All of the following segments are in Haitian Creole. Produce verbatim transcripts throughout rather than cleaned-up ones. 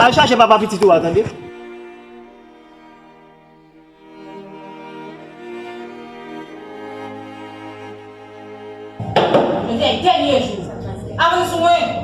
Al chache papa pitit ou a, tande. Jodi a dènye jou. Avanse sou mwen.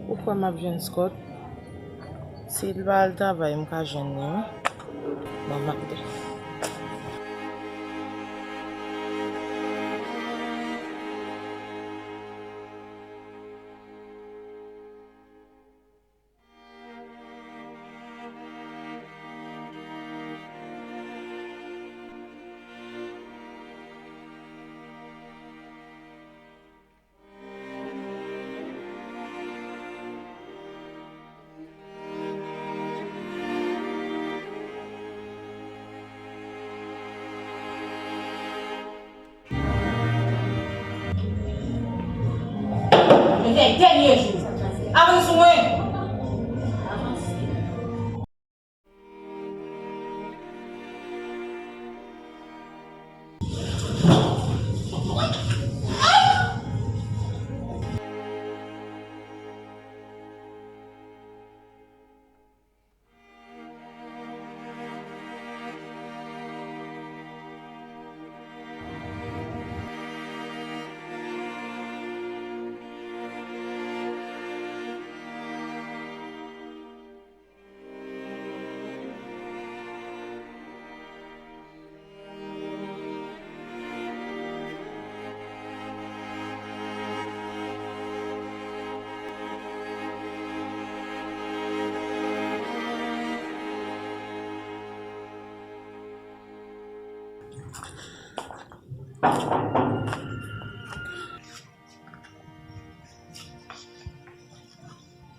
Ou kwè m ap jwenn Scott? Si l pa al travay, m ka jwenn li, wi. Bon, m ap de. Jodi a dènye jou. Avanse sou mwen.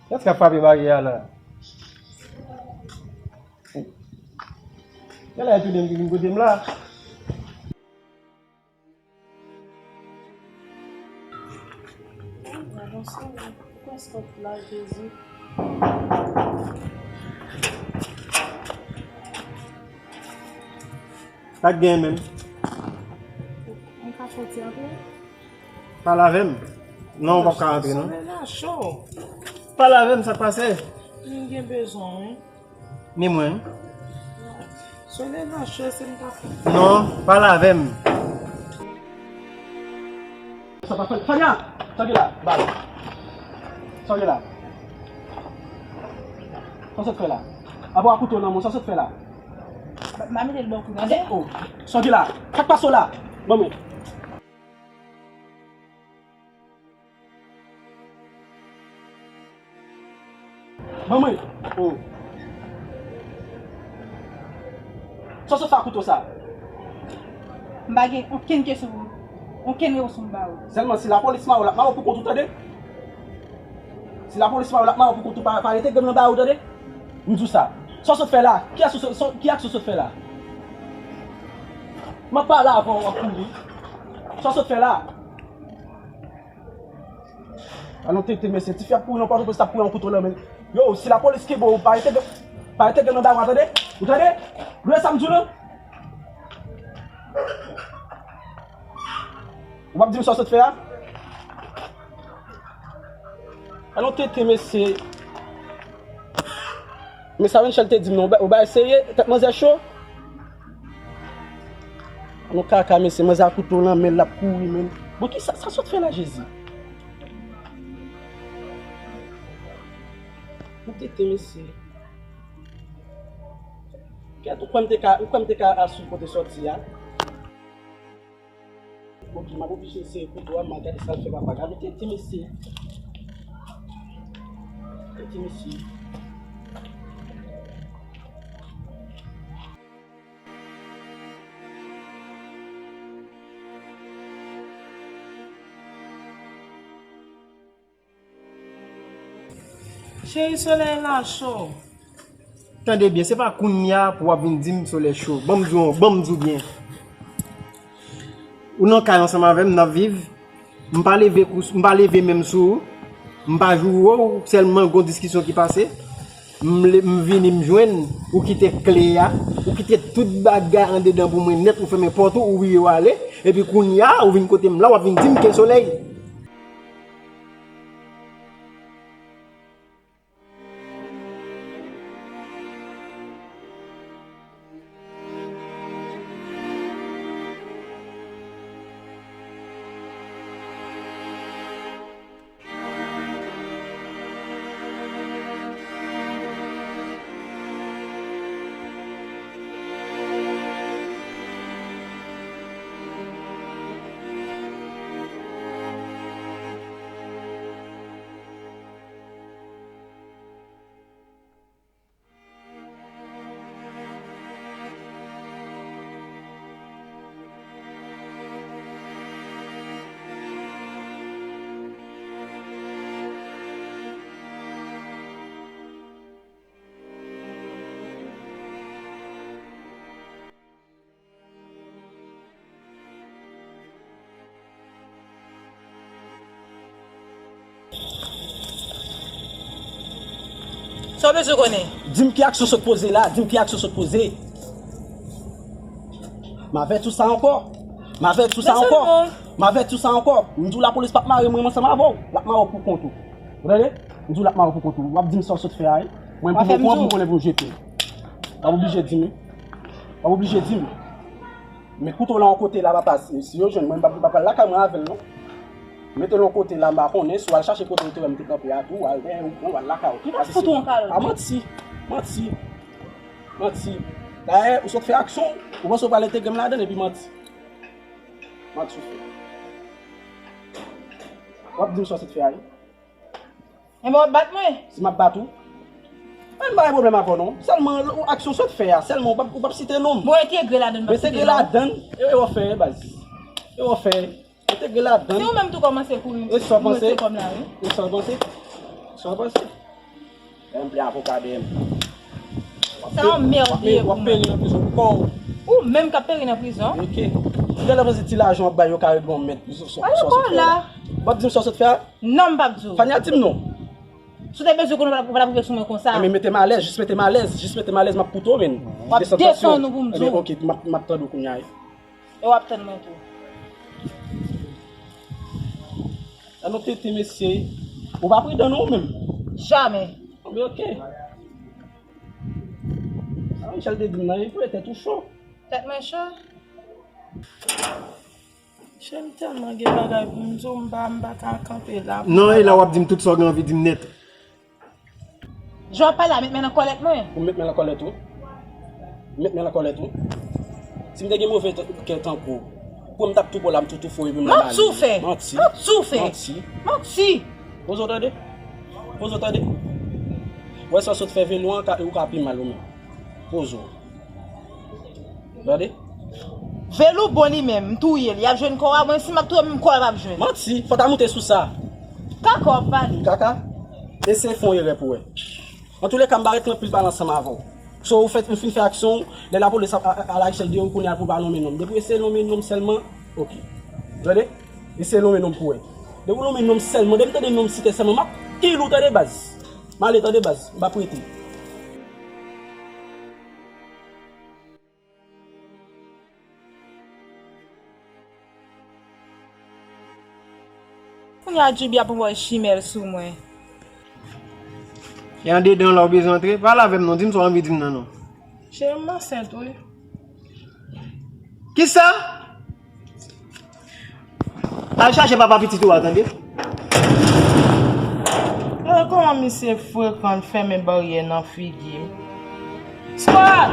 Kiyès k ap frape baryè a la? Genlè e tounen m ki vin kote m la. Sa k gen menm? M ka fè yon ti antre? Pale avè m. Non, ou p ap ka antre, non. Solèy la cho. Pale avè m, sa k pase? M gen bezwen w, wi. Ni mwen. Solèy la cho, se m ka fè. Non, pale avè m. Sa pa fè. Sonia! Sonia la, ba l. Sonia la. Sa w sot fè la? Apa w a kouto nan men w, sa w sot fè la? M a mete l bò kou nan men w. Oh, Sonia la, sa k pase w la? Ban mwen. Ban mwen. Oh. Sa w sot fè ak kouto sa? M pa gen okenn kesyon pou, okenn repons pou m ba ou. Sèlman si lapolis mare w, l ap mare w pou kont ou, tande? Si lapolis mare w, l ap mare w pou kont ou, pa, pa rete grenn nan ba ou, tande? M di w sa. Sa w sot fè la? Ki aksyon, sa, ki aksyon w sot fè la? M ap pale avè w, w ap kouri. Sa w sot fè la? Alon tete mesye, tifi ap kouri nan Pòtoprens, t ap kouri an kouto nan men l. Yo, si lapolis kenbe w, pa rete, pa rete grenn nan ba ou a, tande? Ou tande? Ou tande sa m di w lan? Ou p ap di m sa w sot fè a? Alon tete mesye. Men sa Rachel te di m non, ou ba, ou bay serye, tèt manzè cho. Alon kaka mesye, manzè a kouto nan men l, l ap kouri menm. Bon, kisa, sa sot fè la, Jezi? Ou tete mesye. Kèt, ou kwè m te ka, ou kwè m te ka al swiv kote sòti a? Ok, m ap oblije sere kouto a, m al gade sa l fè papa. Gade tete mesye. Tete mesye. Cheri, solèy la cho. Tande byen, se pa kounye a pou w ap vin di m solèy cho. Ban m di w, ban m di w byen. Ou nan kay ansanm avè m, n ap viv. M pa leve kou, m pa leve menm sou ou. M pa joure w, sèlman gon diskisyon ki pase. M le-, m vini, m jwenn ou kite kle a, ou kite tout bagay andedan pou mwen nèt, ou fèmen pòt ou, ou vire w ale, epi kounye a, ou vin kote m la, w ap vin di m ke solèy. Sa w bezwen konnen? Di m ki aksyon sot poze la, di m ki aksyon sot poze. M avèti w sa ankò. M avèti w sa ankò. M avèti w sa ankò. M di w lapolis p ap mare mwen ansanm avè w. L ap mare w pou kont ou. Ou tande? M di w l ap mare w pou kont ou. W ap di m sa w sot fè a, wi. Mwen, pou mwen, pou mwen konnen pou m jete w. W ap oblije di m, wi. W ap oblije di m. Men koute w la yon kote la, papa, si, si yo jwenn mwen, m p ap, m p ap al lakay mwen avè l, non. Mete l yon kote la, m pa konnen, si w al chache kote w te wè m te kanpe a tou, w al dèyè, ou pran, w al lakay ou. Paske si, a, manti, manti, manti. Dayè, ou sot fè aksyon, ou panse w pral entegre m ladan l, epi manti. Manti w fè. W ap di m sa w sot fè a, wi. Enben, w ap bat mwen? Si m ap bat ou? Mwen pa gen pwoblèm avè w, non. Sèlman, ou aksyon sot fè a, sèlman ou p ap, ou p ap site non m. Bon, entegre ladan l, m p ap site non. Entegre ladan l, e, e w ap fè, baz. E w ap fè, entegre ladan l. Se ou menm tou kòmanse kouri, e sa w panse? Kòm la, wi. E sa w panse? Sa w panse? M plen avoka dèyè m. Sa yon mèd ye pou mwen. W ap peri nan prizon pou kò w. Ou menm k ap peri nan prizon. Ok. Ou genlè panse ti lajan w ap bay yo ka regle yon mèd prizon sou, sou sa w sot fè a. W ap di m sa w sot fè a? Non, m p ap di w. Fania, di m non. Si w te bezwen konnen, ou pa t ap, ou pa t ap rive sou mwen konsa. Enben, mete m alèz, jis mete m alèz, jis mete m alèz, m ap koute w, men. W ap desann tansyon. Desann tansyon nou pou m di w. Enben, ok, m ap, m ap tande w kounye a. E w ap tann mwen tou. Ann nou tete, mesye. Ou pa pridan non, ou menm? Jamè. Anben, ok. Sa Michel te di m nan, e vre, tèt ou cho. Tèt mwen cho? Michel, m tèlman gen bagay pou m di w, m pa, m pa ka kanpe la. Non, e la w ap di m tout sa w gen anvi di m nèt. Jan w ap pale a, met men nan kòlèt mwen. Ou met men nan kòlèt ou? Met men nan kòlèt ou? Si m te gen move t-, kè tankou w, pou m t ap tou bo la, m tou tou fou epi m al ale. Manti w fè. Manti. Manti w fè. Manti. Manti. Poze w tande. Poze w tande. Wè sa w sot fè Velo an, ka, ou ka pi mal ou menm. Poze w. Tande. Velo bon li menm, m touye l. Y ap jwenn kò a, mwen si m ap touye m, kò a p ap jwenn. Manti, fò w ta moute sou sa. Kaka w ap pale. Kaka? Eseye fè yon erè pou wè. Antouleka, m pa ret pran pil pale ansanm avè w. So, ou fè, ou fin fè aksyon w, lè lapolis ap, a, a, al ak Michel deyò, ou konnen al pou pa lonmen non m. Depi w eseye lonmen non m sèlman, ok. Tande? Eseye lonmen non m pou wè. Depi w lonmen non m sèlman, depi m tande non m site sèlman, m ap kill ou tande baz. M ale tande baz, m p ap rete. Kounye a Djoubi ap anvoye chimè l sou mwen. E andedan la w bezwen antre? Pale avè m non, di m sa w anvi di m nan non. Cheri, m ansent wi. Kisa? Al chache papa pitit ou a, tande? Gade kòman misye frekan, l fèmen baryè nan figi m. Scott!